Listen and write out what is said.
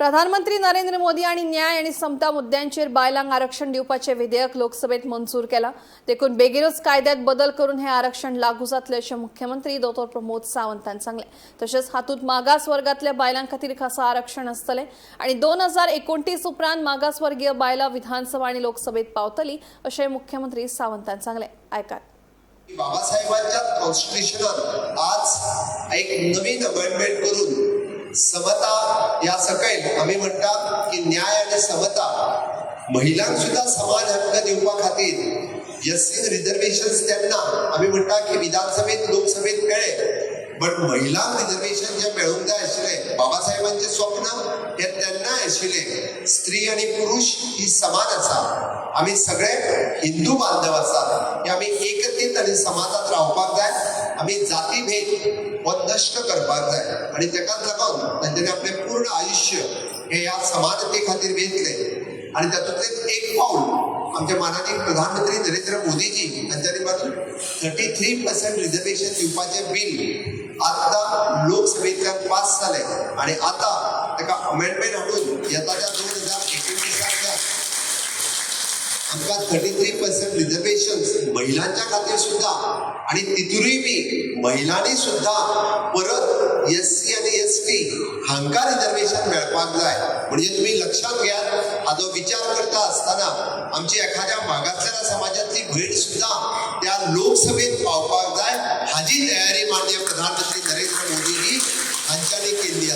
प्रधानमंत्री नरेंद्र मोदी आनी न्याय आनी समता मुद्द्यांचेर बायलांक आरक्षण दिवपाचें विधेयक लोकसभेत मंजूर केलां. देखून बेगीनूच कायद्यात बदल करून हें आरक्षण लागू जातलें अशें मुख्यमंत्री दोतोर प्रमोद सावंतान सांगलें. तशेंच हातूंत मागास वर्गांतल्या बायलां खातीर खासा आरक्षण आसतलें आनी 2029 उपरांत मागासवर्गीय बायलां विधानसभा आनी लोकसभेत पावतली अशें मुख्यमंत्री सावंतान सांगलें. आयकात. बाबासाहेबांच्या कॉन्स्टिट्युशनात आज एक नवीन अमेंडमेंट करून समता ह्या सकयल आमी म्हणटा की न्याय आनी समता, महिलांक सुद्धा समान हक्क दिवपा खातीर एससीन रिजर्वेशन तेन्ना आमी म्हणटा की विधानसभेत, लोकसभेत मेळ्ळे, बट महिलांक रिजर्वेशन जें मेळूंक जाय आशिल्लें, बाबासाहेबांचें स्वप्न हें तेन्नाय आशिल्लें. स्त्री आनी पुरुष ही समान आसा, आमी सगळे हिंदू बांधव आसात, हे आमी एकत्रीत आनी समाजात रावपाक जाय. आमी जातीभेद हो नश्ट करपाक जाय आनी तेकाच लागून तांच्यांनी आपलें पूर्ण आयुश्य हे ह्या समानते खातीर वेंचलें. आनी तातूंतलेंच एक पावल आमचे मानादीक प्रधानमंत्री नरेंद्र मोदीजी हांच्यांनी मात्र 33% रिजर्वेशन दिवपाचें बील आतां लोकसभेंतल्यान पास जालें आनी आतां ताका अमेंडमेंट हाडून येता त्या 2029तांतल्यान आमकां 33% रिजर्वेशन महिलांच्या खातीर सुद्धा आणि तितूनय बी महिलांनी सुद्धा परत एससी आनी एसटी हांकां रिजर्वेशन मेळपाक जाय. म्हणजे तुमी लक्षात घेयात, हाजो विचार करता आसतना आमची एखाद्या मागासलेल्या समाजातली भयण सुद्धा त्या लोकसभेत पावपाक जाय, हाजी तयारी माननीय प्रधानमंत्री नरेंद्र मोदीजी हांच्यांनी केल्ली आसा.